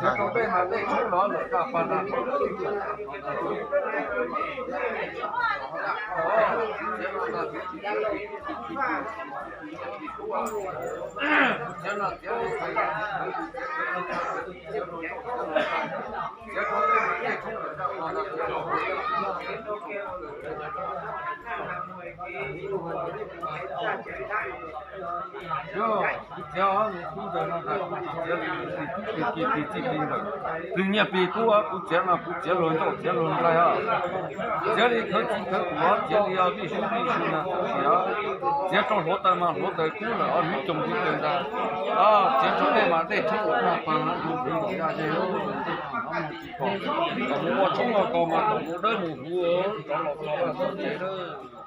Txiav rau peb mas dej tshoob los lawm raj pag na. Kuv txiav, kuv ntawm no ntag, kuv tsis txiav li tus txiv tub plig kiag plig txij plig ntawm. Tus nyiaj plig tub, kuv txiav no kuv txiav luag ncauj txiav luag nplaig os. Txiav li khawv txij khawv tus, txiav li vij sub vij sub na, txiav rau hluav taws mas hluav taws kub lawm os, hnub coom hnub taws ntag. Txiav rau dej mas dej tshoob ua raj pag na, ntug ntug ya ze, kom mus ua tshoob los kom mas kom mus dawb mus huv, rov los txog vaj txog tsev lawm.